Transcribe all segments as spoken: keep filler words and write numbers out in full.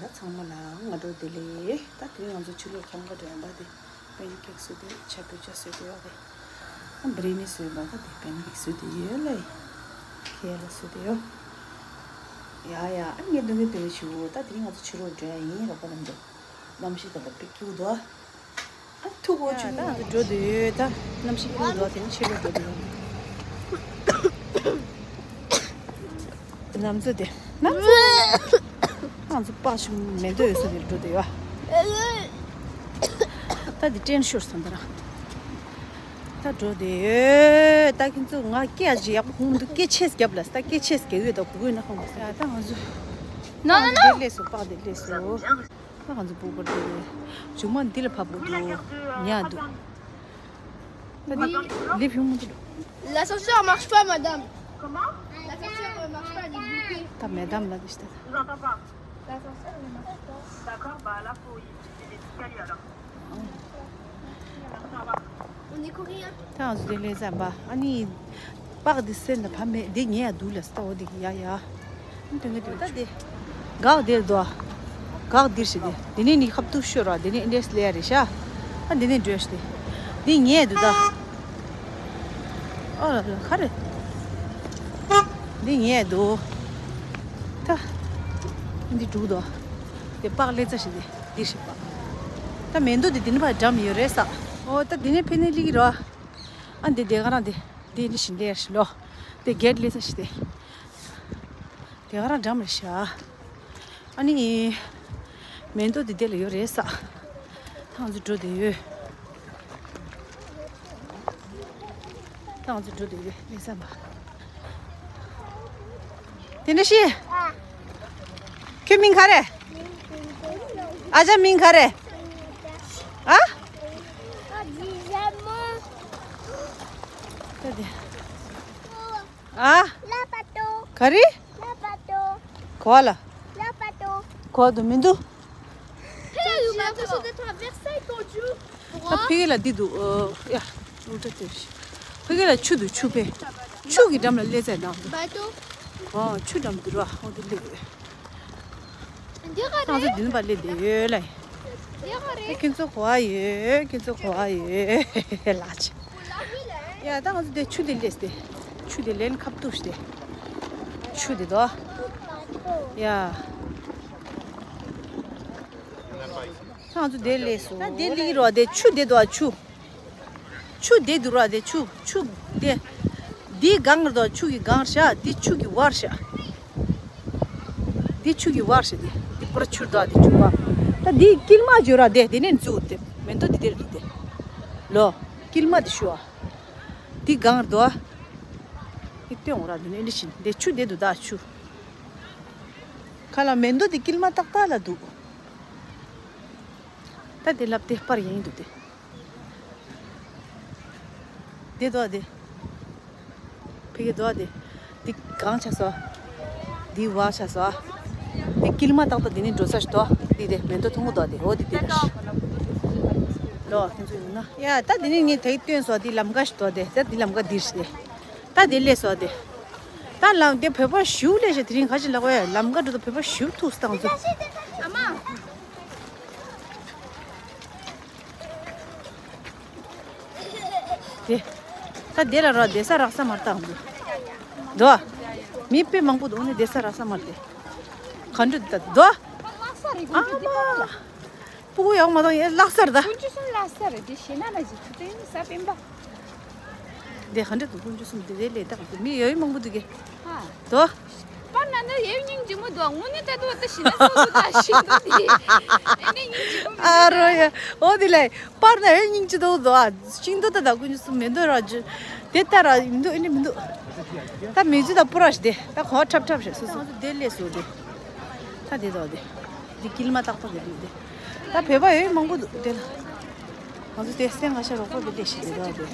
ད་ཚང་མ་ལ་སྔ་དྲོ་བདེ་ལེགས། ད་དེ་རིང་ང་ཚོ་ཕྱི་ལོགས་ཁྱམས་ཁ་འགྲོ་ཡོད་པ་དེ། པན་ཀེག་བཟོས་ཏེ་ཆ་བོད་ཇ་བཟོས་ཏེ་ཡོད་རེད། ཨ་བྷི་རི་ནི་བཟོས་པ་ད་དེ་པན་ཀེག་བཟོས་ཏེ་ཡོད་ལེ། ཁེ་ལ་བཟོས་ཏེ་ཡོད། ཡ་ཡ། ཨ་ངས་འདོན་གི་འདོན་གི་བྱེད་འོ། ད་དེ་རིང་ང་ཚོ་ཕྱི་ལོགས་འགྲོ་ཡ་ཡིན་རོགས་པ་རྣམས་འདུག་གནམ་གཤིས་ད་ལྟ་དཔེ་སྐྱིད་པོ་འདུག་ཨ་ཐུག་གོ་ཆུ་ཡ་ད་ང་ཚོ་འགྲོ་འདོད་ཡོད། ད་གནམ་གཤིས་སྐྱིད་པོ་འདུག་དེ་ནི་ཕྱི་ལོགས་འགྲོ་འདོད་ཡོད། ང་ཚོ་དེ་ང་ཚོ་ང་ཚོ་པགས་ཞུ་མེ་འདོད་ཡོད་ས་དེར་འགྲོ་འདོད་ཡོད། ད་དེ་ཏྲེན་ཤོར་སོང་ད་ར། ད་འགྲོ་འདོད་ཡོད། ད་ཁྱེད་ཚོ་ང་སྐད་ཅིག་ཡག་པོ་ཧུང་འདུག་སྐད་ཆེས་རྒྱབ་ལ་ད་སྐད་ཆེས་རྒྱག་ཡོད། ད་གུ་གུ་ན་ཁོང་གི་ས་ད་ང་ཚོ་ནོ་ནོ་ནོ། དེ་ལས་སོ་པགས་དེ་ལས་སོ། ད་ང་ཚོ་སྤུ་གུར་དེ་མཇུག་མ་འདི་ལ་ཕབ་དགོས་འདུག་ཉལ་འདུག་ད་འདི་ལིབ་ཧུང་མ་འདུག L'ascenseur marche pas, madame. Comment? L'ascenseur ne marche pas, il est bloqué. ད་མེ་ཌམ་ལ་དེ་ཤི་ད། Je vous entends pas. L'ascenseur ne marche pas. D'accord, bah là, faut utiliser les escaliers alors. Merci, au revoir. On est combien? ད་ང་ཚོ་དེ་ལས་ཙམ་པ་ཨ་ནི། པགས་འདི་སེམས་ལ་བབ་མེད། འདི་ཉལ་ཡ་འདུག་ལ་ལྟ་བ་འདི་ཡ་ཡ། འདི་ངས་འདུག་ད་འདི། འགག་འདིར་འདུག་འགག་འདིར་ཞིག་འདི། འདི་ནས་ནི་ཁབ་ཏུ་ཤོར་བ། འདི་ནས་ཨེ་འདྲས་ལས་ཡ་རེད་ཤག་ཨ་འདི་ནས་འགྲོས་ཤིག་འདི། འདི་ཉལ་འདུག་ད། ཨོ་ལ་ལ་ག་རེ། འདི་ཉལ་འདུག་ད། འདི་འདུག་ད། འདི་པགས་ལས་ཙ་ཞིག་འདི་འདིར་ཞིག་པགས། ད་མེ་འདུག་འདི་འདི་ནས་ཕར་འགྲམ་ཡོད་རེད་ས། ཨོ་ད་འདི་ནས་ཕན་ནས་ལིག་རོ། ཨ་འདི་འདི་ག་རང་འདི། དེ་ནི་བཞིན་ལས་ལོ། དེ་གེད་ལས་ས་ཞིག་དེ། དེ་ག་རང་འགྲམ་རེད་ཤག་ཨ་ནི། མེ་ཏོག་དེ་དེ་ལ་ཡོད་རེད་ས། ཐང་ཚོ་འགྲོ་དེ་ཡོད། ཐང་ཚོ་འགྲོ་དེ་ཡོད་ལས་ས་མ། དེ་འདྲ་ཤི། ཁྱོད་མིང་ག་རེ། ཨ་ཅག་མིང་ག་རེ། ཨ། ད་དེ། ཨ། ག་རེ། གོ་ལ། གོ་དུ་མི་འདུག་ད་ཕི་གེ་ལ་འདི་འདུག་ཨོ་ཡ། ཨུ་ཏྲ་ཏེ་ཤི། ཕི་གེ་ལ་ཆུ་འདུག་ཆུ་ཕེ། ཆུ་གི་འགྲམ་ལ་སླེབས་ཚར་དང་། ཨོ་ཆུ་འགྲམ་འདུག་ར། ཨོ་འདི་སླེབས་ཡོད། ང་ཚོ་འདི་ནས་ཕར་སླེབས་བསྡད་ཡོད་ལ། ད་ཁྱེད་ཚོ་གོ་བ་ཡོད། ཁྱེད་ཚོ་གོ་བ་ཡོད་ལགས། ཡ་ད་ང་ཚོ་དེ་ཆུ་དེ་སླེབས་ཏེ། ཆུ་དེ་ལེན་ཁབ་ཏུ་ཤི་དེ། ཆུ་དེ་དོ། ཡ། ད་ང་ཚོ་དེ་སླེབས་སོང་། ད་དེ་སླེབས་རོགས་དེ་ཆུ་དེ་དོ་ཆུ། ཆུ་དེ་འདུག་ར་དེ་ཆུ་ཆུ་དེ། འདི་སྒང་རེད་དོ། ཆུ་གི་སྒང་ཤག་འདི་ཆུ་གི་བར་ཤག་འདི་ཆུ་གི་བར་ཤག་འདི་འདི་པར་ཆུར་དོ་དེ་ཆུ་བ། ད་འདི་དཀྱིལ་མ་བརྗོད་ར་དེ་དེ་ནས་འཛུགས་དེ་མེ་ཏོག་འདི་དེར་འདུག་དེ། ལོ། དཀྱིལ་མ་དེ་ཤུ་བ། འདི་སྒང་རེད་དོ། འདི་སྟོན་འོང་ར་འདི་ནས་འདི་བཞིན་དེ་ཆུ་དེ་འདུག་ད་ཆུ། ཁ་ལ་མེ་ཏོག་འདི་དཀྱིལ་མ་ཏག་ཏག་ལ་འདུག་ད་དེ་ལབ་དེ་པར་ཡིན་འདུག་དེ། དེ་དོ་དེ། ཕ་གི་དོ་དེ། དེ་གང་ཆགས་སོ། དེ་བ་ཆགས་སོ། དེ་དཀྱིལ་མ་ཏག་ཏག་དེ་ནི་འགྲོ་ས་ཞིག་དོ། དེ་དེ་མེ་ཏོག་ཐུང་ངུ་དོ་དེ། འོ་དེ་དེ་རེད། ལོ་དེ་ཚོ་ཡིན་ན། ཡ་ད་དེ་ནི་ངས་དེ་སྟོན་སོ། དེ་ལམ་ཀ་ཞིག་དོ་དེ། ད་དེ་ལམ་ཀ་འདིར་ཞིག་དེ། ད་དེ་ལས་སོ་དེ། ད་ལམ་དེ་བོད་པ་ཞིག་ལས་ཞིག་དེ་རིང་ཁ་ཅིག་ལ་གོ་ཡ་ལམ་ཀ་འགྲོ་དུ་བོད་པ་ཞིག་ཐུག་སྟངས་ཚོ། ཨ་མ། དེ། ད་དེ་ལ་ར་བསྡད་ས་རག་ས་མ་རེད་ད་འདུག་དོ། མི་དཔེ་མང་པོ་འདུག་ཨ་ནི་བསྡད་ས་རག་ས་མ་རེད་དེ། ག་འདྲ་འདུག་ད་དོ། ཨ་མ། སྤུ་གུ་ཡག་མ་གཏོང་ཡས་ལག་ས་རེད་ད། ཀུན་སྤྱོད་གསུམ་ལག་ས་རེད་དེ་ཞེ་ན་ན་ཅིག་ཐུབ་དེ་ས་སྤེན་པ། དེ་ག་འདྲ་འདུག་ཀུན་སྤྱོད་གསུམ་དེ་རེད་ལས་ད་ག་འདུག་མི་ཡོད་མང་པོ་འདུག་གས། ཧ། དོ། པར་ན་ན་ཡེ་སྙིང་རྗེ་མོ་འདུག་དངོས་གནས་ལྟ་དུས་ད་ཤི་ན་སོ་སོ་ད་ཤི་འདུག་དེ། ཨེ་ནས་སྙིང་རྗེ་མོ་མི་འདུག་ཨ་རོ་ཡ། འོ་དེ་ལས་པར་ན་ཡེ་སྙིང་རྗེ་འདུག་དོ། ཤིང་ཏོག་ད་ད་ཀུན་སྤྱོད་གསུམ་མེ་ཏོག་ར་ཇུ། དེ་ལྟ་ར་མི་འདུག་ཨེ་ནས་མི་འདུག་ད་མི་ཇུ་ད་པུ་ར་ཤི་དེ་ད་གོ་ཁྲབ་ཁྲབ་ཤི་སོ་སོ་དེ་ལས་སོ་དེ། ད་དེ་དོ་དེ། དེ་དཀྱིལ་མ་ཏག་ཏག་དེ་རེད་དེ། ད་བོད་པ་ཡོད་མང་པོ་འདུག་དེ་ལ། ང་ཚོ་དེ་སེ་ང་ཤ་རོགས་པ་དེ་ལས་ཤི་དེ་དོ་དེ།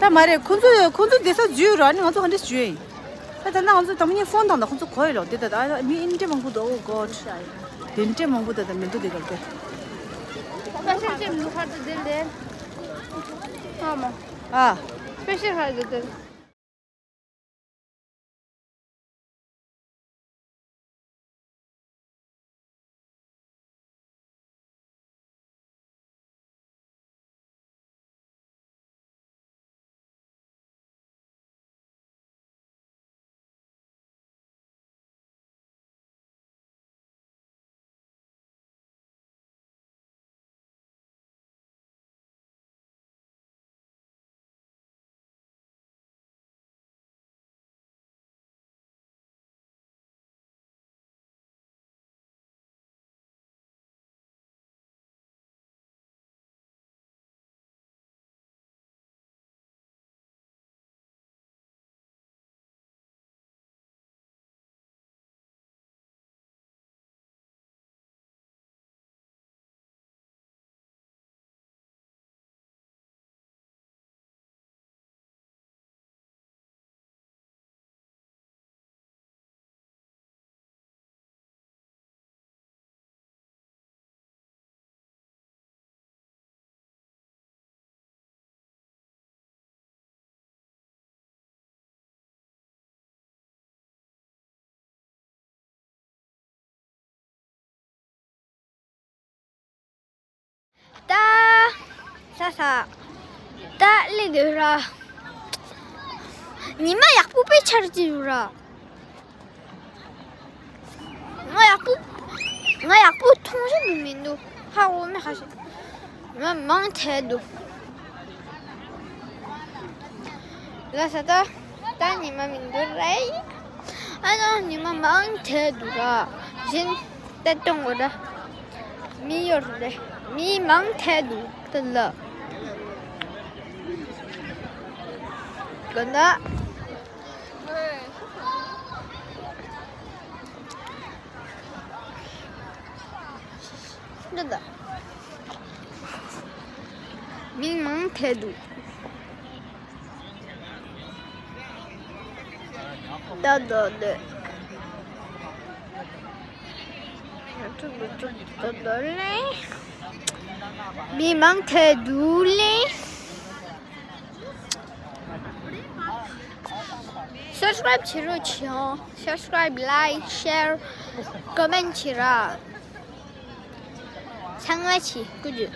ད་མ་རེད། ཁོ་ཚོ་ཁོ་ཚོ་དེ་ས་འཛུལ་ར་ནི་ང་ཚོ་ག་འདྲས་འཛུལ་ཡིན། ད་ད་ན་ང་ཚོ་དམ་ཉེ་ཕོན་དང་ད་ཁོ་ཚོ་གོ་ཡི་ལོ་དེ་ད་ད་མི་ཨིན་འདྲས་མང་པོ་འདུག་ཨོ་གོ་ཌ། དེ་འདྲས་མང་པོ་ད་ད་མི་འདུག་དེ་ག་དེ། སྤེ་ཤལ་ཅེམ་ལུ་ཧར་དུ་དེ་ལས། ཨ་མ། ཨ། སྤེ་ཤལ་ཧར་དུ་དེ། ད་ས་ས་ད་ལེ་འདོད་ར། ཉི་མ་ཡག་པོ་དཔེ་ཆར་གྱི་ཡོད་ར། ང་ཡག་པོ་ང་ཡག་པོ་མཐོང་རྒྱུ་མི་འདུག་ཧ་འོ་མེ་ཧ་ཤེ། ང་མང་ཐལ་འདུག་ལ་ས་ད་ད་ཉི་མ་མི་འདུག་རེད། ཨ་ནི་ཉི་མ་མང་ཐལ་འདུག་ར། གཞན་ད་གཏོང་གོ་ར། མི་ཡོད་རེད། མི་མང་ཐལ་འདུག་ད་ལ། ག་ན། འདི་ལ། མི་མང་ཐལ་འདུག་ད་ད་ད། ང་ཚོ་མི་ཚོ་ད་ད་ལེ། མི་མང་ཐལ་འདུག་ལེ། Subscribe བྱེད་རོགས་བྱེད་ཨང་། Subscribe, like, share, comment བྱེད་ར། ཚང་མ་བྱེད་ཀུ་ཅུ།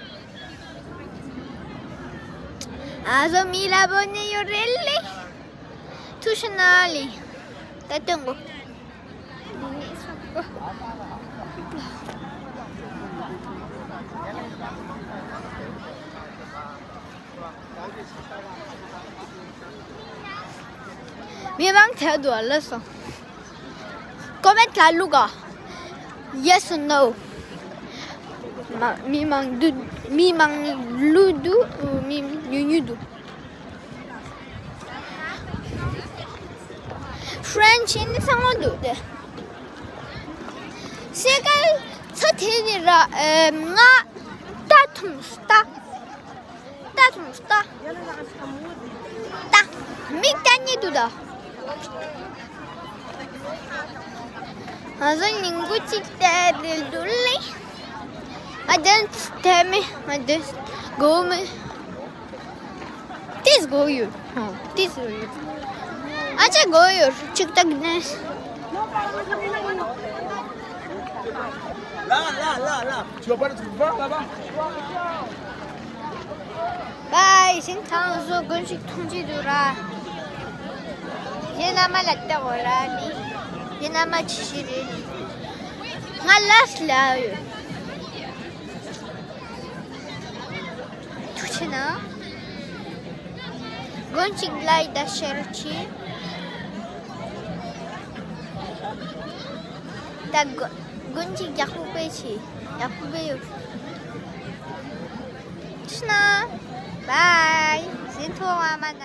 ཨ་ཟོ་མི་ལ་བོ་ནི་ཡོད་རེད་ལེ། ཐུ་ཤ་ན་ལེ། ད་སྟོན་གོ། མི་མང་ཐལ་འདུག་ལགས་སོ། ཀོ་མེན་ཊི་ལ་བླུག་ག Yes or no? མ- མི་མང་འདུག་མི་མང་ལུག་འདུག་མི་ཉུང་ཉུང་འདུག French ཡིན་ན་ཚང་མ་འདུག་སྟེ། སེ་གལ་ཚ་དེ་ནི་ར་ཨེ་ང་ལྟ་ཐུང་ལྟ། ལྟ་ཐུང་ལྟ། ལྟ། མིག་ལྟ་ཉེ་དུ་ལྟ། ང་ཚོ་ཉིན་གུང་གཅིག་བལྟས་རེད་འདུག་ལེ། ང་དེ་དེ་མི་ང་དེ་གོ་མི། ཏིས་གོ་ཡོད། ཧོ་ཏིས་གོ་ཡོད། ཨ་ཅག་གོ་ཡོད་གཅིག་ལྟ་གི་ནས། Là, là, là, là. Tu vas pas le truc vert là-bas? Bye. ཞིང་ཐང་བཟོ་དགོན་ཞིག་མཐོང་ཅི་འདུག་ར། ཡེ་ན་མ་ལ་ལྟ་གོ་ར་ནི། ཡེ་ན་མ་ཅི་ཞིག་རེད། ང་ལ་སླ་ཡོད། ཐུགས་ཆེ་ན། དགོན་གཅིག་ལ་ཡི་ད་ཤེར་ཆེ། ད་དགོན་དགོན་གཅིག་ཡག་པོ་དཔེ་ཆེ། ཡག་པོ་དཔེ་ཡོད། ཤི་ན། བའི། ཟིན་ཐོ་བ་མ་ན།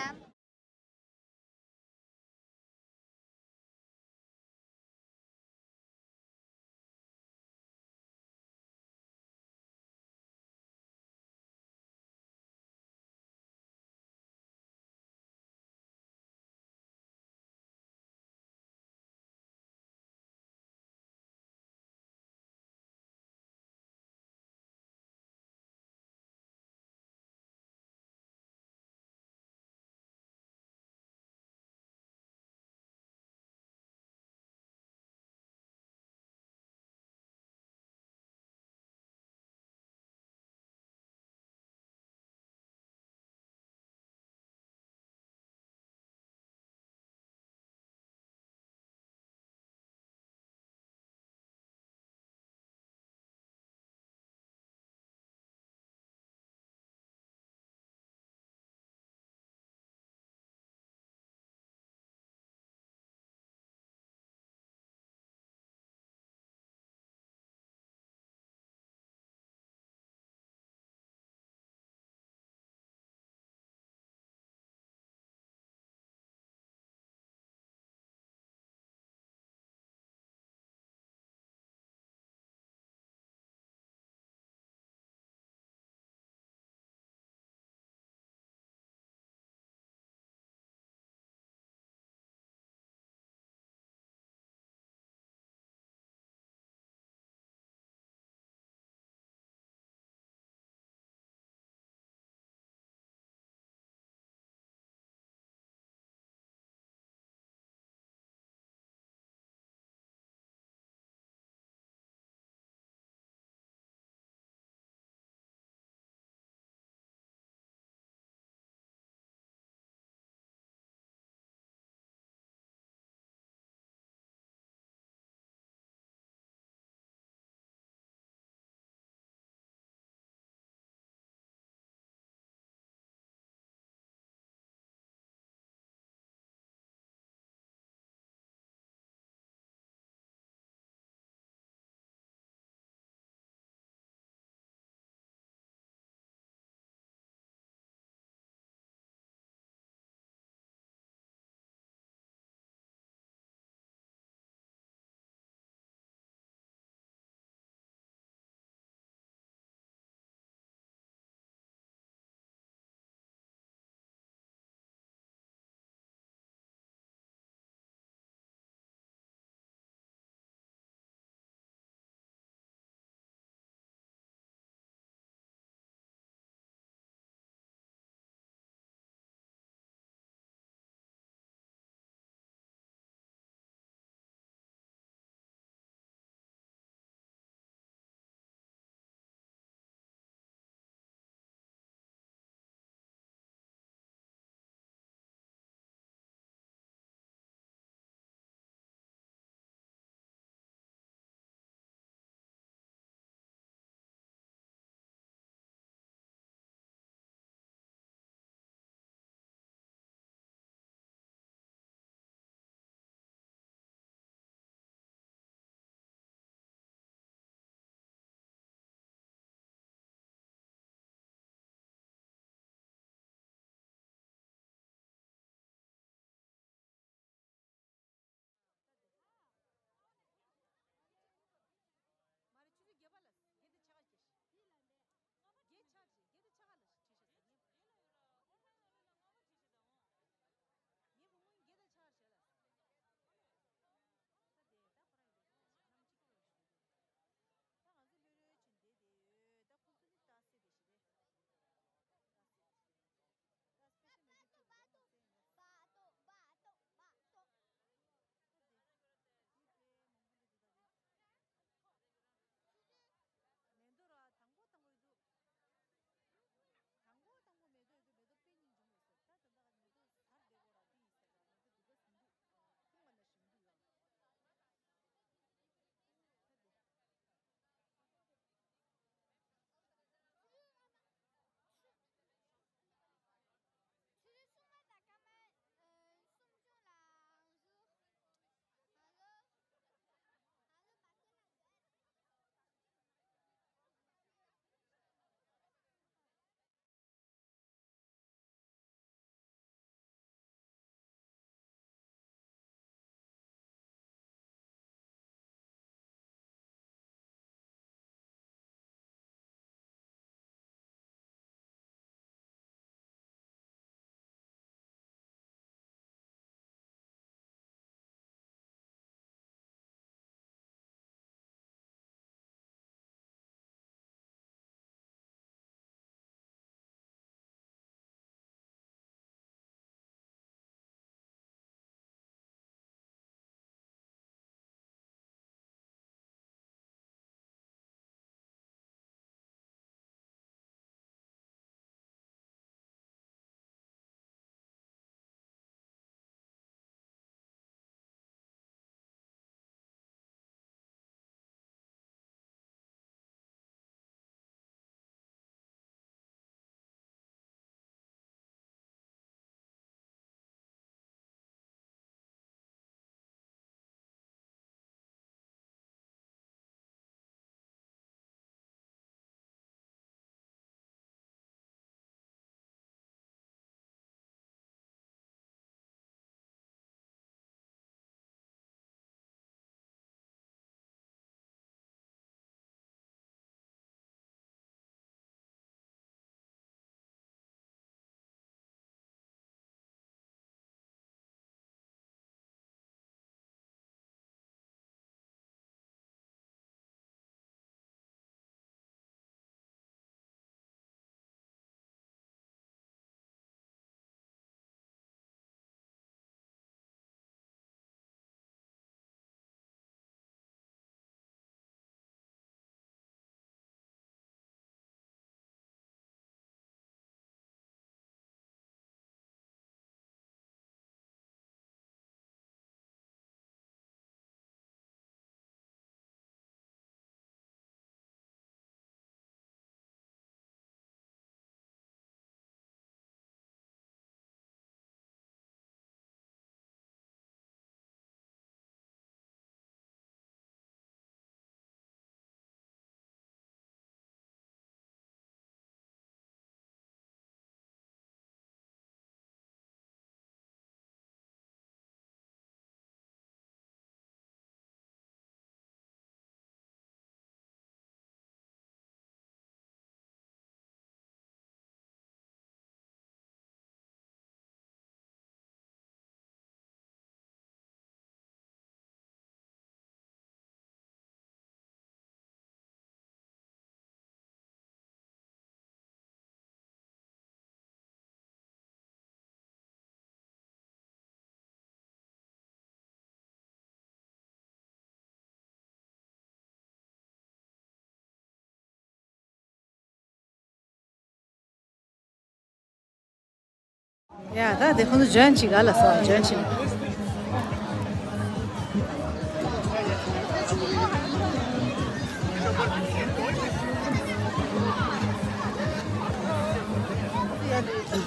ཡ་ད་དེ་ཁོང་ཚོ་ཇོན་ཅིག་ག་ལ་སོ་ཇོན་ཅིག་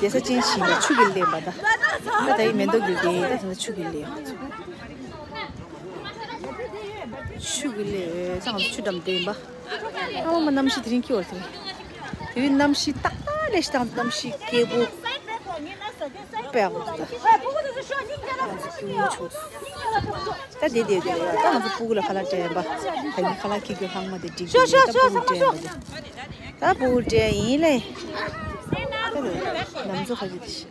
བསྡད་ས་ཅན་ཞིག་ལ་ཆུ་གི་ལེན་པ་ད། ད་ད་ཡི་མེ་ཏོག་གི་ལྡན་ད་དེ་ན་ཆུ་གི་ལེན། ཆུ་གི་ལེན་ས་ང་ཚོ་ཆུ་འགྲམ་བསྡད་ཡིན་པ། ཨ་མ་གནམ་གཤིས་དེ་རིང་སྐྱིད་པ་རེད། དེ་རིང་གནམ་གཤིས་ཏག་ཏག་ལས་ཤི་དང་གནམ་གཤིས་སྐྱིད་པོ། དཔེ་ཡག་པོ་འདུག་ད་ང་ཚོ་སྐྱིད་པོ་བྱུང་སོང་། ད་དེ་དེ་དེ་ད་ང་ཚོ་སྤུ་གུ་ལ་ཁ་ལག་སྤྲད་ཡིན་པ། ད་ངས་ཁ་ལག་འཁྱེར་རྒྱུ་ལྷག་མ་དེ་འགྲིག་འདུག་ད་སྤུ་གུ་སྤྲད་ཡིན་པ་དེ། ད་སྤུ་གུ་སྤྲད་ཡིན་ལེ། ད་དེ་ནམ་ཚོ་ཁ་ཤས་དེ་ཤི།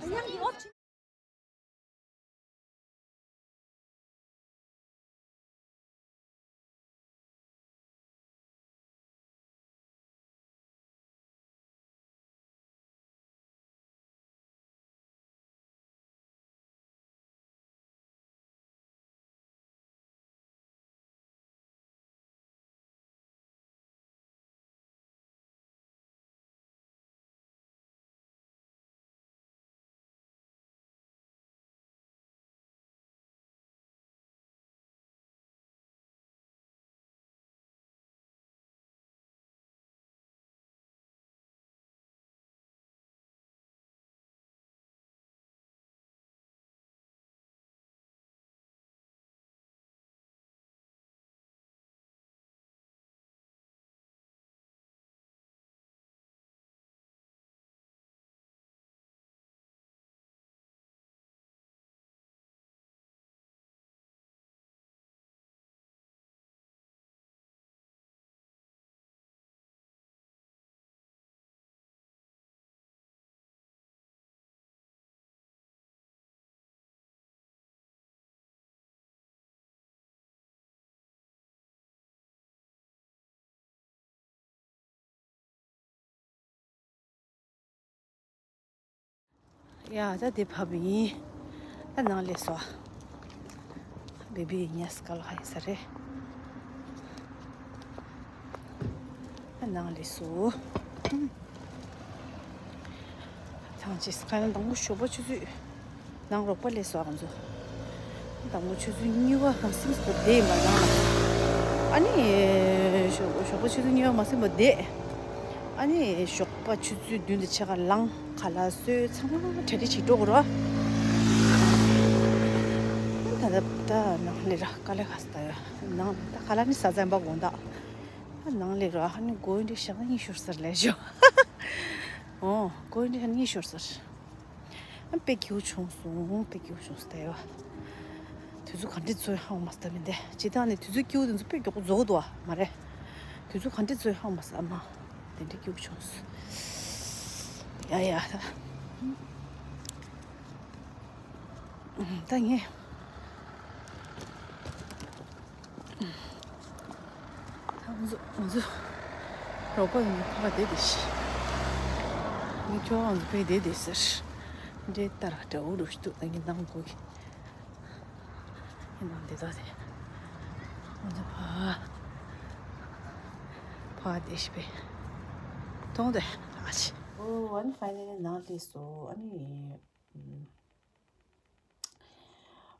ཡ་ད་དེ་ཕབ་ཡིན། ད་ནང་ལས་སོ། བེ་བི་ཉལ་སྐལ་ཧ་ཡིན་ས་རེད། ད་ནང་ལས་སོ། ཐང་ཅིག་སྐལ་དང་པོ་ཞོགས་པ་ཆུ་ཚོད། ནང་རོགས་པ་ལས་སོ་ང་ཚོ། དང་པོ་ཆུ་ཚོད་གཉིས་པ་ཧང་སིམ་སོ་བསྡད་ཡིན་པ་ནང་ལ། ཨ་ནི། ཞོགས་ཞོགས་པ་ཆུ་ཚོད་གཉིས་པ་མ་ཟིན་པ་བསྡད། ཨ་ནི་ཞོགས་པ་ཆུ་ཚོད་བདུན་དང་ཕྱེད་ཀ་ལངས། ཁ་ལག་བཟོས། ཚང་མ་གྲ་སྒྲིག་བྱེད་འགྲོ་དགོས་རེད་བ། ད་ད་ད་ནང་ལས་ར་དཀའ་ལས་ཁག་ད་ཡ། ནང་ད་ཁ་ལག་ནི་ཟ་ཙམ་པ་དགོངས་དག་ཨ་ནང་ལས་ར་ཨ་ནི་སྒོ་འདི་ཞག་གཉིས་ཤོར་ཟེར་ལས་ཞོ། ཨོ་སྒོ་འདི་ཞག་གཉིས་ཤོར་ཟེར། ཨ་དཔེ་སྐྱིད་པོ་བྱུང་སོང་། དཔེ་སྐྱིད་པོ་བྱུང་སོང་ད་ཡ། དུས་ཚོད་ག་འདྲས་ཚོད་ཧང་མ་སྟ་མི་འདས་ཇི་ལྟར་ནས་དུས་ཚོད་སྐྱིད་པོ་དེ་ཚོ་དཔེ་མགྱོགས་པོ་རྫོགས་འདུག་བ་མ་རེད། དུས་ཚོད་ག་འདྲས་ཚོད་ཧང་མ་སྟ་མ། དེ་འདྲས་སྐྱིད་པོ་བྱུང་སོང་། ཡ་ཡ་ད། ད་ངས། ད་ང་ཚོ་ང་ཚོ་རོགས་པ་ཡིན་ཕ་ག་བསྡད་བསྡད་ཤི། ངས་ཁྱོད་རང་ཚོ་ཕ་གི་བསྡད་བསྡད་ཟེར། འདྲེ་ལྟར་འདྲ་འུ་རུ་ཞིག་འདུག་ད་ངས་ནང་སྒོ་གི་ཡིན་ནང་འདི་དག་དེ་ང་ཚོ་ཕ་ཕ་བསྡད་ཤི་པས། མཐོང་དེ་ཨ་ཅི། ཨོ་ཨ་ནི་ཕའི་ནལ་ནང་སླེབས་སོང་། ཨ་ནི།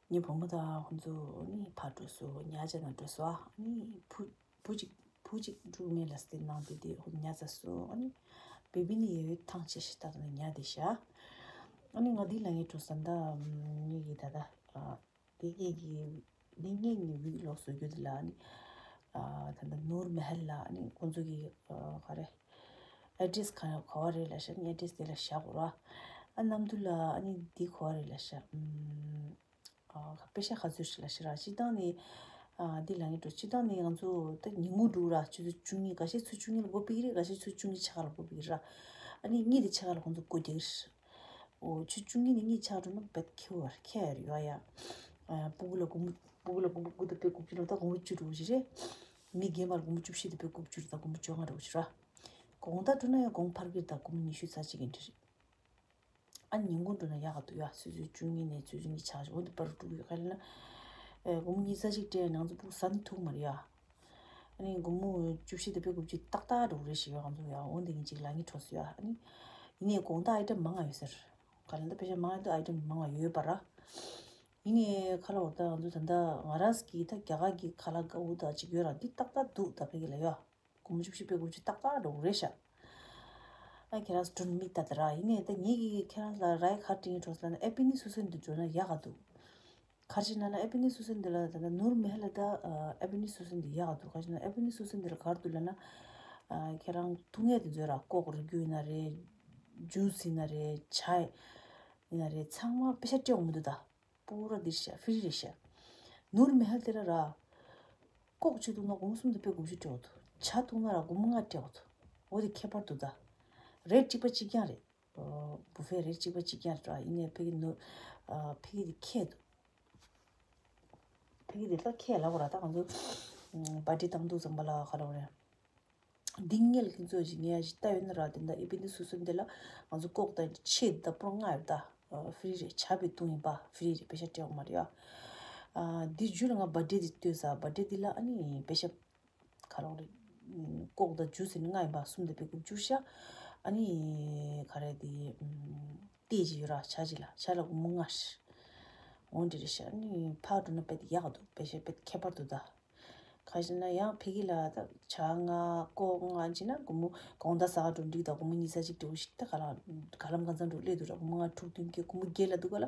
ངའི་བུ་མོ་དང་ཁོང་ཚོ་ནི་ཕར་འགྲོ་སོང་། ཉལ་བྱས་ན་འགྲོ་སོང་། ཨ་ནི་བུ་བུ་གཅིག་བུ་གཅིག་སྒྲུག་མེད་ལ་སྟེ་ནང་དུ་དེ་ཁོང་ཉལ་ཚར་སོང་། ཨ་ནི་བེ་བི་ནི་ཡོད་ཐང་ཆད་ཤི་ད་དུང་ཉལ་བསྡད་ཤག་ཨ་ནི་ང་འདི་ལ་ངའི་འགྲོ་ས་འདི་ངེད་ཀྱི་ད་ལྟ་དེ་ངེད་ཀྱི་འདི་ངེད་ཀྱི་བི་ལོག་བཟོ་རྒྱུ་དེ་ལ་ཨ་ནི་ད་ལྟ་ནོར་མ་ཧལ་ལ་ཨ་ནི་ཁོང་ཚོ་གི་ག་རེ། ཨེ་ཌི་རེ་སི་ག་ག་བ་རེད་ལབ་ཤག་ཨེ་ཌི་རེ་སི་དེ་ལ་བཞག་དགོས་ར། ཨ་གནམ་དུ་ལ་ཨ་ནི་འདི་ག་བ་རེད་ལབ་ཤག་ཨམ། ཨ་པེ་ཤ་ག་ཚོད་ཞིག་ལབ་ཤག་ར། སྤྱིར་བཏང་ནི་ཨ་འདི་ལ་ངས་འགྲོ་སྤྱིར་བཏང་ནི་ང་ཚོ་ད་ཉིན་གུང་འགྲོ་ར་ཆུ་ཚོད་བཅུ་གཉིས་ཁ་ཤས་ཚོད་བཅུ་གཉིས་ལ་སྒོ་ཕྱེ་གི་རེད། ཁ་ཤས་ཚོད་བཅུ་གཉིས་ཕྱེད་ཀ་ལ་སྒོ་ཕྱེ་གི་རེད་ར། ཨ་ནི་གཉིས་དང་ཕྱེད་ཀ་ལ་ཁོང་ཚོ་སྒོ་རྒྱག་གི་རེད། འོ་ཆུ་བཅུ་གཉིས་ནས་གཉིས་ཆགས་འགྲོ་ན་བེད་ཁེ་བར་ཁེ་ཡར་ཡོད་ཡ། ཨ་སྤུ་གུ་ལ་སྒོར་མོ་སྤུ་གུ་ལ་སྒོར་མོ་དགུ་དང་དགུ་བཅུ་ལ་ད་སྒོར་མོ་བཅུ་འགྲོ་གི་རེད། མི་རྒན་པ་ལ་སྒོར་མོ་བཅུ་བཞི་དང་དགུ་བཅུ་རེད། ད་སྒོར་མོ་བཅོ་ལྔ་འགྲོ་གི་རེད། དགོང་དག་འགྲོ་ན་ཡང་དགོང་འཕར་གི་རེད། ད་སྒོར་མོ་ཉི་ཤུ་རྩ་གཅིག་གི་འདྲ་རེད། ཨ་ཉིན་གུང་འགྲོ་ན་ཡག་ག་འདུག་ཡ། ཆུ་ཚོད་བཅུ་གཉིས་ནས་ཆུ་ཚོད་གཉིས་ཆགས་འོ་འདི་བར་འགྲོ་གི་ཡོད་ག་ལ་ན། ཨེ་སྒོར་མོ་ཉི་ཤུ་རྩ་གཅིག་སྤྲད་ན་ང་ཚོ་སྤུ་གུ་ཟ་ནི་ཐུག་མ་རེད་ཡ། ཨ་ནི་སྒོར་མོ་བཅུ་བཞི་དང་དགུ་བཅུ་ཏག་ཏག་འགྲོ་གི་རེད་ཞེས་ཡོད། ང་ཚོ་ཡ་འོ་འདི་ངས་ཅིག་ལ་ངས་འཕྲོ་སོང་ཡ། ཨ་ནི་ཡིན་ནའི་དགོང་དག་ཨེ་འདྲ་མང་ང་ཡོད་ཟེར། ག་ལ་འདི་པེ་ཤ་མང་ཡོད་དུ་ཨའི་ཊེམ་མང་བ་ཡོད་པ་ར། ཡིན་ནའི་ཁ་ལ་འོ་ད་ང་ཚོ་ད་ལྟ་ང་རང་གི་ད་རྒྱ་གར་གྱི་ཁ་ལག་དཀར་པོ་ད་ཅིག་ཡོད་ར། འདི་ཏག་ཏག་འདུག་ད་ཕ་གི་ལ་ཡོད། སྒོར་མོ་བཅུ་བཞི་པའི་སྒོར་བཅུ་ཏག་ཏག་འགྲོ་གི་རེད་ཤག་ཨ་ཁྱེད་རང་ཚོ་དྲུང་མི་ལྟ་དེ་ར། ཡིན་ནའི་ད་ངེད་ཀྱིས་ཁྱེད་རང་ལ་རའི་ཁ་དྲིན་གྲོགས་ལ་ན་ཨེ་པི་ནི་སུ་སུ་འདི་འགྲོ་ན་ཡག་ག་འདུག་ག་རེ་བྱས་ན་ན་ཨེ་པི་ནི་སུ་སུ་འདི་ལ་ད་ན་ནུར་མེ་ཧ་ལ་ད་ཨེ་པི་ནི་སུ་སུ་འདི་ཡག་ག་འདུག་ག་རེ་བྱས་ན་ཨེ་པི་ནི་སུ་སུ་འདི་ལ་ག་རེ་འདུག་ལ་ན། ཁྱེད་རང་འཐུང་ཡས་དེ་ཚོ་ར་ཀོག་རིལ་རྒྱུ་ཡིན་ན་རེད། ཇུས་ཡིན་ན་རེད། ཇ་ཡིན་ན་རེད། ཚང་མ་པེ་ཤ་སྤྲད་འོང་མི་འདུག་ད། པུ་ར་འདི་ཤ་ཧྥི་རི་རེད་ཤག་ནུར་མེ་ཧལ་དེ་ར་ར། ཀོག་གཅིག་བཏུང་ན་སྒོར་མོ་སུམ་དང་པའི་དགུ་བཅུ་སྤྲད་འོང་དུ། ཇ་བཏུང་ན་ར་སྒོར་མོ་ལྔ་སྤྲད་འོང་དུ། འོ་དེ་ཁྱད་པར་འདུག་ད། རེད་གཅིག་པ་གཅིག་རྐྱང་རེད། བུ་ཧྥེ་རེད་གཅིག་པ་གཅིག་རྐྱང་རེད་ར། ཡིན་ནའི་ཕ་གི་ནུ། ཕ་གི་དེ་ཁྱད་འདུག་ཕ་གི་དེ་ལ་ཁྱད་ལབ་པ་ར། ད་ང་ཚོ་བར་ཌེ་བཏང་དུས་ཙམ་པ་ལ་ག་ལབ་རེད། འདི་ངེད་ལ་ཁྱེད་ཚོས་ཅིག་ངས་ཅིག་ལྟ་ཡོད་ན་ར། དེ་འདྲ་ཨེ་པི་ནི་སུ་སུ་འདི་ལ་ང་ཚོ་ཀོག་དང་ཆེ་ད་པོ་ལྔ་ཡོད་ད། ཧྥི་རི་རེད། ཇ་བི་བཏུང་ཡིན་པ་ཧྥི་རི་རེད། པེ་ཤ་སྤྲད་འོང་མ་རེད་ཡ། འདི་རྒྱུ་ལ་ང་བར་ཌེ་འདི་ལྟོས་ས། བར་ཌེ་འདི་ལ་ཨ་ནི་པེ་ཤ་ག་ལབ་རེད། ཀོག་དང་ཇུས་ཟེར་ནི་ལྔ་ཡིན་པ། སུམ་དང་པའི་དགུ་བཅུ་ཤ་ཨ་ནི་ག་རེ་དེ་ཏེ་ཅིག་ཡོད་ར། ཇ་ཅིག་ལ་ཇ་ལ་སྒོར་མོ་ལྔ་ཤ་འོང་འདི་རེད་ཤག་ཨ་ནི་ཕར་འགྲོ་ན་དཔེ་དེ་ཡག་ག་འདུག་པེ་ཤ་དཔེ་ཁྱད་པར་འདུག་ད། ག་རེ་ཟེར་ན་ཡང་ཕ་གི་ལ་ད་ཇ་ལྔ་ཀོག་ལྔ་བྱས་ན་སྒོར་མོ་དགོང་དག་ཟ་ག་འགྲོ་འགྲིག་ད། སྒོར་མོ་ཉི་ཤུ་རྩ་གཅིག་འགྲོ་ཞིག་ད། ག་ལ་ག་ལམ་གང་ཚང་འགྲོ་སླེབས་འདུག་ར། སྒོར་མོ་ལྔ་དྲུག་བདུན་བརྒྱད་སྒོར་མོ་བརྒྱད་ལ་འདུག་ག་ལ།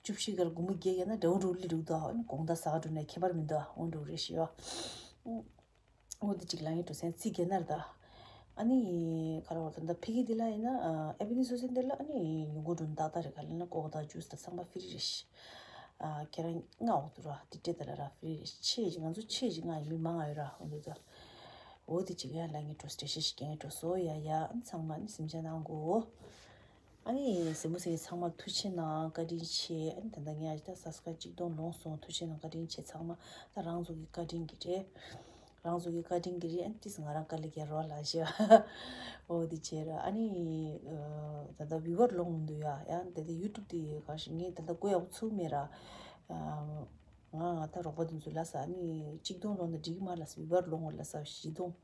བཅུ་བཞི་གར་སྒོར་མོ་བརྒྱད་ཡིན་ན་འདྲ་བོ་འགྲོ་སླེབས་འདུག་ད། ཨ་ནི་དགོང་དག་ཟ་ག་འགྲོ་ན་ཁྱད་པར་མི་འདུག་འོ་འགྲོ་རེད་ཤི་ཡ། འོ་དེ་གཅིག་ལ་ངའི་འགྲོ་སེམས་ཚིག་གེ་ནར་ད། ཨ་ནི་ག་རེ་བ་ད་ད་ཕ་གི་འདི་ལ་ཡིན་ན་ཨེ་པི་ནི་སུ་སུ་འདི་ལ་ཨ་ནི་ཉིན་གུང་འགྲོ་ན་ཏག་ཏག་རེད། ག་ལ་ན་ཀོག་དང་ཇུས་དང་ཚང་མ་ཧྥི་རི་རེད་ཤི། ཁྱེད་རང་ལྔ་འོག་ཏུ་ར་དེ་སྤྲད་ད་ལ་ར་ཧྥི་རི་རེད་ཤི། ང་ཚོ་ཆེ་ཅིག་ང་ཡི་མི་མང་ང་ཡོད་ར། འོ་འདི་ད། འོ་དེ་གཅིག་ཡ་ལ་ངའི་འགྲོ་སེམས་ཞིག་གེ་ངའི་འགྲོ་སོ་ཡ་ཡ། ཨ་ནི་ཚང་མ་ཨ་ནི་སེམས་ཅན་ནང་གོ་ཨ་ནི་སེམས་པ་སེམས་ཚང་མ་ཐུགས་རྗེ་གནང་། བཀའ་དྲིན་ཆེ། ཨ་ནི་ད་ལྟ་ངས་ཨ་ཅི་ད་སབ་སི་ཀ་རབ་གཅིག་སྟོང་ལོངས་སོང་། ཐུགས་རྗེ་གནང་། བཀའ་དྲིན་ཆེ། ཚང་མ་ད་རང་ཚོ་གི་བཀའ་དྲིན་གྱི་རེད། རང་ཚོ་གི་བཀའ་དྲིན་གྱི་རེད། ཨ་ནི་ཏིས་ང་རང་དཀའ་ལས་བརྒྱབ་རོགས་ལ་ཞེས། འོ་དེ་བྱས་ར། ཨ་ནི་ད་ལྟ་བི་ཝར་ལོངས་མི་འདུག་ཡ། ཡང་ད་ལྟ་ཡུ་ཊུབ་དེ་ག་ཞིག་ངས་ད་ལྟ་བཀོད་ཡག་ཚུགས་མེད་ར། ང་ང་ད་རོགས་པ་དེ་ཚོ་ལ་ས་ཨ་ནི་གཅིག་སྟོང་ལོངས་ན་འགྲིག་གི་མ་ལ་ས། བི་ཝར་ལོངས་ལ་ས་བཞི་སྟོང་།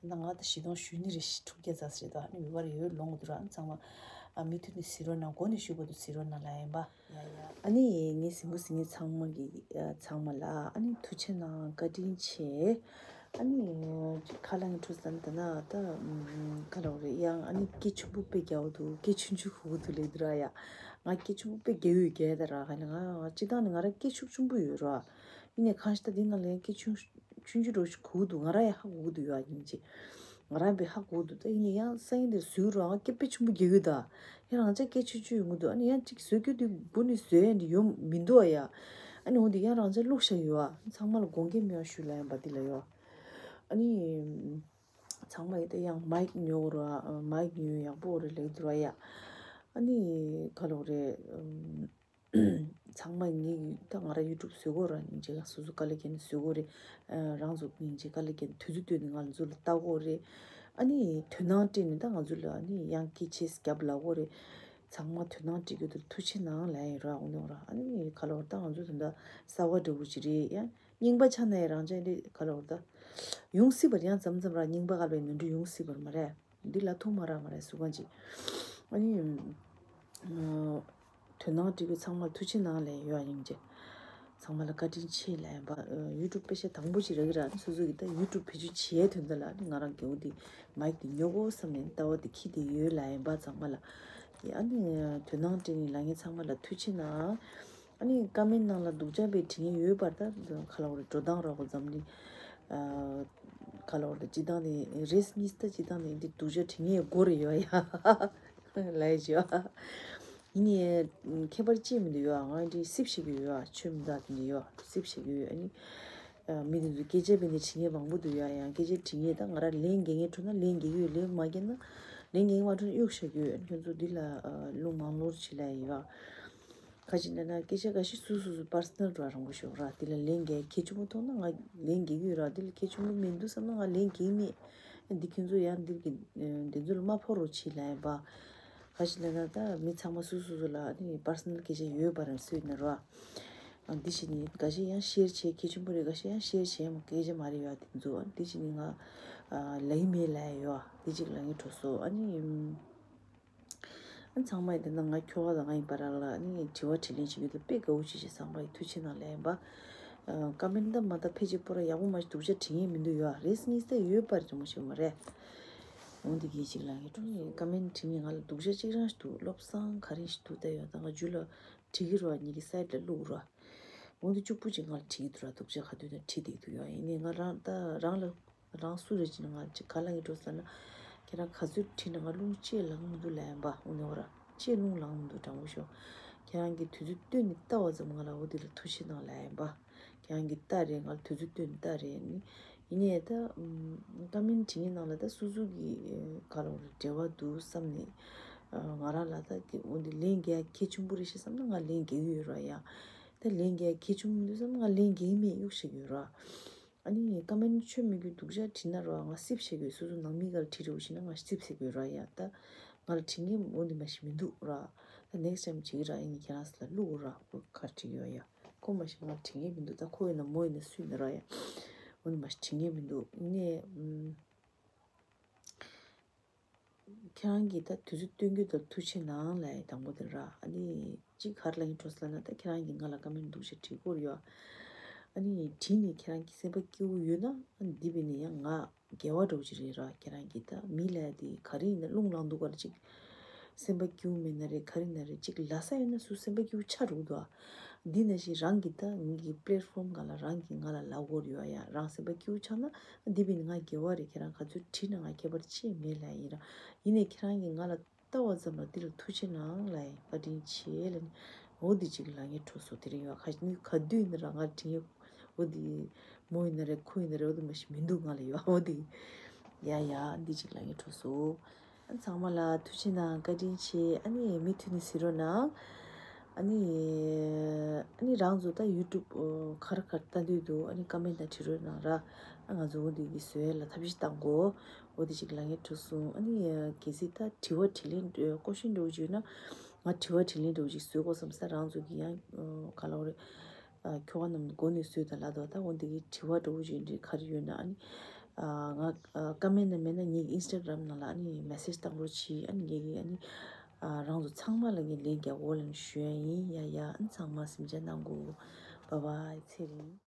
ད་ང་ད་བཞི་སྟོང་ཞུ་ནི་རེད། དྲུག་བརྒྱ་ཙམ་རེད་ད། ཨ་ནི་བི་ཝར་ཡོད་ལོངས་འདུག་ར། ཨ་ནི་ཚང་མ་ཨ་མུ་མཐུད་ནས་གཟིགས་རོགས་གནང་། འགོ་ནས་ཞུ་བར་དུ་གཟིགས་རོགས་གནང་ལ་ཡིན་པ། ཡ་ཡ། ཨ་ནི་ངའི་གཟིགས་མོ་གཟིགས་ངེས་ཚང་མ་གི་ཚང་མ་ལ་ཨ་ནི་ཐུགས་རྗེ་གནང་། བཀའ་དྲིན་ཆེ། ཨ་ནི་ཁ་ལ་ངའི་ཁྲོ་ཟན་ད་ན་ད་ཁ་ལ་རེད། ཡང་ཨ་ནི་སྐད་ཆུང་པོ་དཔེ་རྒྱག་འདུག་སྐད་ཆུང་ཆུང་གོ་གི་འདུག་ལེ་འདུག་ར་ཡ། ང་སྐད་ཆུང་པོ་དཔེ་རྒྱག་ཡོད་རྒྱག་ད་ར། ཁ་ནི་ང་སྤྱི་བཏང་ནི་ང་རང་སྐད་ཆུང་ཆུང་པོ་ཡོད་ར། ཡིན་ནའི་ཁ་ཤས་ད་འདི་ནང་ལ་ཡང་སྐད་ཆུང་ཆུང་ཆུང་འདྲ་ཞིག་གོ་གི་འདུག་ང་རང་ཡང་ཧ་གོ་གི་འདུག་ཡ། ཡིན་ཅི་ང་རང་དཔེ་ཧ་གོ་གི་འདུག་ད་ཡིན་ནའི་ཡང་སང་ཉིན་དེར་བཟོས་ར་ང་སྐད་དཔེ་ཆུང་པོ་རྒྱག་ཡོད་ད། ཡང་རང་ཅག་སྐད་ཆུང་ཆུང་ཡོང་གི་འདུག་ཨ་ནི་ཡང་ཅིག་བཟོས་རྒྱུ་དེ་འགོ་ནས་བཟོས་ཡ་འདི་ཡོང་མི་འདུག་ཨ་ཡ། ཨ་ནི་འོ་འདི་ཡང་རང་ཅག་བླུགས་བཞག་ཡོད་ཨ། ཚང་མ་ལ་དགོངས་འགལ་མེད་པ་ཞུ་ལ་ཡིན་པ་འདི་ལ་ཡོད། ཨ་ནི། ཚང་མ་ཡི་ད་ཡང་མའིག་ཉོ་ར། མའིག་ཉོ་ཡག་པོ་རེད་ལེགས་འདུག་ར་ཡ། ཨ་ནི་ག་ལོག་རེད། ཚང་མ་ངའི་ད་ང་ར་ཡུ་ཊུབ་བཟོ་གོ་ར་ཉིན་བྱེད་ལ་སོ་སོ་དཀའ་ལས་ཁྱེར་ནས་བཟོ་གོ་རེད། རང་ཚོ་ཉིན་བྱེད་དཀའ་ལས་ཁྱེར་ནས་དུས་ཚོད་བཏོན་ནས་ང་ཚོ་ལ་ལྟ་གོ་རེད། ཨ་ནི་དོ་སྣང་སྤྲད་ནས་ད་ང་ཚོ་ལ་ཨ་ནི་ཡང་སྐད་ཆས་རྒྱབ་ལ་གོ་རེད། ཚང་མ་དོ་སྣང་སྤྲད་རྒྱུ་དེར་ཐུགས་རྗེ་གནང་ལབ་ཡིན་ར། འོ་ནོ་ར་ཨ་ནི་ག་ལོག་ར་ད་ང་ཚོ་ད་ད་གསར་བ་འདྲ་བོ་ཅིག་རེད་ཡ། རྙིང་པ་ཆགས་ན་ཡང་རང་ཅག་འདི་ག་ལ་བར་ད། ཡོང་སྲིད་པར་ཡང་མཚམས་མཚམས་རང་རྙིང་པ་ག་ལ་ནོར་འཁྲུལ་ཡོང་སྲིད་པར་མ་རེད། འདི་ལ་ཐུག་མ་རག་མ་རེད་སུ་གང་ཅིག་ཨ་ནི། དོ་སྣང་སྤྲད་རྒྱུ་ཚང་མར་ཐུགས་རྗེ་གནང་ལབ་ཡོད་ཡིན་ཅེ། ཚང་མ་ལ་བཀའ་དྲིན་ཆེ་ལབ་ཡིན་པ། ཡུ་ཊུབ་པེ་ཤ་དང་པོ་ཅིག་རག་གི་ར། ཨ་ནི་སོ་སོ་གི་ད་ཡུ་ཊུབ་བེད་སྤྱོད་བྱེད་ཡའི་དོན་དག་ལ་ཨ་ནི་ང་རང་གི་འོ་འདི་མའིག་འདི་ཉོ་དགོས་བསམ་ནས་ལྟ་བ་འདི་འཁྱེར་བསྡད་ཡོད་ལབ་ཡིན་པ་ཚང་མ་ལ། ཨ་ནི་དོ་སྣང་སྤྲད་ནས་ལབ་མཁན་ཚང་མ་ལ་ཐུགས་རྗེ་གནང་། ཨ་ནི་ཀ་མེན་ནང་ལ་སྡུག་ཅག་པའི་དྲི་ངན་ཡོད་པར་ད་ག་ལ་བར་འགྲོ་སྟངས་རོགས་འཛམ་གླིང་། ག་ལ་བར་ད་སྤྱི་བཏང་ནས་རེས་གཉིས་ད་སྤྱི་བཏང་ནས་འདི་སྡུག་ཅག་དྲི་ངན་སྒོ་རེ་ཡོད་ཡ། ལས་ཡོད། ཡིན་ནའི་ཁྱད་པར་ཅི་མི་འདུག་ཡོད། ང་འདི་སིབ་བྱེད་ཀྱི་ཡོད། ཆོས་མི་འདུག་དེ་འདྲ་ཡོད། སིབ་བྱེད་ཀྱི་ཡོད། ཨ་ནི། མི་དེ་ཚོ་སྐད་ཆ་བས་ནས་དྲི་ངན་མང་པོ་འདུག་ཡ། ཡང་སྐད་ཆ་དྲི་ངན་ད་ང་རང་ལན་འགེལ་མཁན་འཕྲོ་ན་ལན་འགེལ་གྱི་ཡོད། ལན་མ་འགེལ་ན་ལན་འགེལ་མ་འཕྲོ་ན་གཡུག་བཞག་གི་ཡོད། ཁྱོད་ཚོ་འདི་ལ་ལུང་མང་ལོར་བྱེད་ལ་ཡོད། ཁ་ཅིག་ན་ན་སྐད་ཆ་འགའ་ཞིག་སུ་སུ་སུ་པར་སི་ནལ་འགྲོ་རང་པོ་ཞོག་ར། འདི་ལ་ལན་འགེལ་གལ་ཆེན་པོ་མཐོང་ན་ང་ལན་འགེལ་གྱི་ཡོད་ར། འདི་ལ་གལ་ཆེན་པོ་མི་འདུག་བསམ་ན་ང་ལན་འགེལ་མེད། འདི་ཁྱོད་ཚོ་ཡང་འདིར་གི་འདི་ཚོ་ལ་མ་ཕོག་རོགས་བྱེད་ལ་ཡིན་པ། ག་ཞིག་ལབ་ན་ད་མི་ཚང་མ་སོ་སོ་སོ་ལ་ནི་པར་སོ་ནལ་སྐད་ཆ་ཡོད་པ་རང་སུ་ཡིན་ན་རོ། འདི་ཞིག་ནི་འགའ་ཞིག་ཡང་ཤེར་བྱེད་གལ་ཆེན་པོ་རེད། འགའ་ཞིག་ཡང་ཤེར་བྱེད་མོ་སྐད་ཆ་མ་རེད་ཡོད། འདི་ཚོ་འདི་ཞིག་ནི་ང་ལ་ཡིན་མེད་ལ་ཡོད། འདི་ཅིག་ལ་ངས་གྲོ་སོ་ཨ་ནི། ཨ་ཚང་མ་ཡིན་ད་ང་ཁྱོ་ག་དང་ང་ཡིན་པ་རང་ལ་ནི་དྲི་བ་དྲིས་ལན་བྱེད་རྒྱུ་དེ་དཔེ་དགའ་བོ་བྱེད་ཤེས་ཚང་མ་ཡི་ཐུགས་རྗེ་གནང་ལན་པ། ཀ་མེན་ད་མ་ད་ཕལ་ཆེར་པོ་ར་ཡག་པོ་མ་ཞིག་སྡུག་ཅག་དྲི་ངེས་མི་འདུག་ཡ་རེས་གཉིས་ད་ཡོད་པ་རེད་མ་ཞིག་མ་རེད། འོ་འདི་གི་ཅིག་ལ་ངས་ཀ་མེན་དྲི་ངེས་ང་ལ་སྡུག་ཅག་གཅིག་རང་ཞིག་འདུག་བློ་བཟང་ག་རེ་ཞིག་འདུག་ད་ཡོད་ད་ང་རྒྱུད་ལ་དྲི་གི་རོ་ཉིད་ཀྱི་སའི་ལ་བླུག་རོ། འོ་འདི་གཅིག་པུ་ཅིག་ང་ལ་དྲི་གི་འདུག་ར་སྡུག་ཅག་ག་དུས་ད་དྲི་བསྡད་འདུག་ཡ་ཡིན་ནའི་ང་རང་ད་རང་ལ། རང་སུ་རེད་ཅེ་ན་ང་ཅིག་ག་ལ་ངས་འགྲོ་ཟེར་ན། ཁྱེད་རང་ག་ཚོད་ཁྲིད་ན་ང་རླུང་ཅེས་ལངས་མི་འདུག་ལབ་ཡིན་པ་འོ་ནས་འོ་ར་ཅེས་རླུང་ལངས་མི་འདུག་དྲང་པོ་ཤོད། ཁྱེད་རང་གིས་དུས་ཚོད་བཏོན་ནས་ལྟ་བ་ཙམ་ང་ལ་འོ་དེ་ལ་ཐུགས་རྗེ་གནང་ལབ་ཡིན་པ། ཁྱེད་རང་གིས་ལྟ་རེད་ང་ལ་དུས་ཚོད་བཏོན་ནས་ལྟ་རེད་ནི། ཡིན་ནའི་ད་ཀ་མེན་དྲི་ངེས་ནང་ལ་ད་སུ་སུ་གི་ག་ལ་འོ་ར་འབྲེལ་བ་འདུག་བསམ་ནས། ང་རང་ལ་ད་འོ་འདི་ལན་རྒྱག་གལ་ཆེན་པོ་རེད་ཤག་བསམ་ན་ང་ལན་རྒྱག་གི་ཡོད་ར་ཡ། ད་ལན་རྒྱག་གལ་ཆེན་པོ་མི་འདུག་བསམ་ན་ང་ལན་རྒྱག་གི་མེད་གཡུག་བཞག་གི་ཡོད་ར། ཨ་ནི་ཀ་མེན་ཆོས་མི་རྒྱུ་སྡུག་ཅག་བྲིས་ན་རོ་ང་སིབ་བྱེད་དགོས། སོ་སོ་ནང་མི་ག་ལ་བྲིས་རེ་བ་ཞིག་ན་ང་སིབ་བྱེད་དགོས་ར་ཡ། ད་ང་ལ་བྲིས་ངེས་འོ་འདི་མ་ཞིག་མི་འདུག་ར། ད་next time་བྱེད་ཀྱི་ར་ཡིན་ནི་ཁྱེད་རང་ས་ལ་བླུག་ར་ཁོ་ག་བྲིས་ཡོད་ཡ། ཁོ་མ་ཞིག་ང་ལ་བྲིས་ངེས་མི་འདུག་ད་ཁོ་ཡིན་ན་མོ་ཡིན་ན་སུ་ཡིན་ན་ར་ཡ། འོ་འདི་མ་ཞིག་བྲིས་ངེས་མི་འདུག་ཡིན་ནའི། ཁྱེད་རང་གིས་ད་དུས་ཚོད་སྟོན་རྒྱུ་དང་ཐུགས་རྗེ་གནང་ལབ་ཡ་དང་པོ་དེ་ར། ཨ་ནི་གཅིག་ག་རེ་ལབ་ཡིན་འགྲོ་ཟེར་ན་ད་ཁྱེད་རང་གིས་ང་ལ་ཀ་མེན་སྡུག་ཅག་བྲིས་སྐོར་ཡོད། ཨ་ནི་བྲིས་ནས་ཁྱེད་རང་གི་སེམས་པ་སྐྱིད་པོ་ཡོད་ན་ཨ་ནི་འདི་བས་ནས་ཡང་ང་དགེ་བ་འདྲ་བོ་ཅིག་རེད་ར། ཁྱེད་རང་གིས་ད་མི་ལབ་ཡ་དེ་ག་རེ་ཡིན་ན་རླུང་ལངས་འདུག་ག་རེ་ཅིག་སེམས་པ་སྐྱིད་པོ་མེད་ན་རེད་ག་རེ་ཡིན་ན་རེད་ཅིག་ལབ་ས་ཡོད་ན་སུ་སེམས་པ་སྐྱིད་པོ་ཆགས་འགྲོ་གི་འདུག་ཨ། འདི་ནང་བཞིན་རང་གི་ད་ངེད་ཀྱི་platform་སྒང་ལ་རང་གིས་ང་ལ་ལབ་དགོས་རེད་ཡ། ཡ་རང་སེམས་པ་སྐྱིད་པོ་ཆགས་ན་འདི་བས་ནི་ང་དགེ་བ་རེད། ཁྱེད་རང་ག་ཚོད་བྲིས་ན་ང་ཁྱད་པར་ཅི་ཡང་མེད་ལབ་ཡིན་ར། ཡིན་ནའི་ཁྱེད་རང་གིས་ང་ལ་ལྟ་བ་ཙམ་ལ་འདི་ལ་ཐུགས་རྗེ་གནང་ལབ་ཡིན་བཀའ་དྲིན་ཆེ་ལབ་ནི། འོ་འདི་གཅིག་ལབ་ངེས་འགྲོ་སོང་དེ་རིང་ཡོད་ཁ་ནི་ག་དུས་ཡིན་ན་ར་ང་དྲིན་ཡོད། འོ་འདི་མོ་ཡིན་ན་རེད་ཁོ་ཡིན་ན་རེད་འོ་འདི་མ་ཞིག་མི་འདུག་ང་ལ་ཡོད་འོ་འདི། ཡ་ཡ་འདི་གཅིག་ལབ་ངེས་འགྲོ་སོང་། ཨ་ཚང་མ་ལ་ཐུགས་རྗེ་གནང་བཀའ་དྲིན་ཆེ། ཨ་ནི་མུ་མཐུད་ནས་གཟིགས་རོགས་གནང་། ཨ་ནི་ཨ་ནི་རང་ཚོ་ད་YouTube་ཨོ་ག་རེ་ག་རེ་ལྟ་འདོད་འདུག་ཨ་ནི་ཀ་མེན་ཊི་ནང་བྲིས་རོགས་གནང་ར། ཨ་ང་ཚོ་འོ་འདི་གི་བཟོ་ཡས་ལ་ཐབས་ཤེས་བཏང་གོ། འོ་འདི་གཅིག་ལབ་ངེས་འགྲོ་སོང་། ཨ་ནི་གལ་སྲིད་ད་དྲི་བ་དྲིས་ལན་ཨོ་ཀོ་ཤན་འདྲ་བོ་ཅིག་ཡོད་ན་ང་དྲི་བ་དྲིས་ལན་འདྲ་བོ་ཅིག་བཟོ་དགོས་བསམ་ས། རང་ཚོ་གི་ཡང་ཨོ་ག་ལབ་དགོས་རེད། ཨ་ཁྱོ་ག་རྣམས་མགོ་ནས་བཟོས་དང་ལབ་དོ། ད་འོ་འདི་གི་དྲི་བ་འདྲ་བོ་ཅིག་འདྲ་ག་རེ་ཡོད་ན་ཨ་ནི་ཨ་ང་ཨ་ཀ་མེན་ཊི་ནང་མེད་ན་ངེད་ཀྱི་Instagram་ནང་ལ་ཨ་ནི་message་བཏང་རོགས་གྱིས། ཨ་ནི་ངེད་ཀྱིས་ཨ་ནི་ཨ་རང་ཚོ་ཚང་མ་ལ་ངས་ལན་རྒྱག་འོ་ལབ་ནས་ཞུ་ཡ་ཡིན། ཡ་ཡ་ཨ་ནི་ཚང་མ་གཟིམ་འཇག་གནང་གོ། Bye bye། ཚེ་རིང་།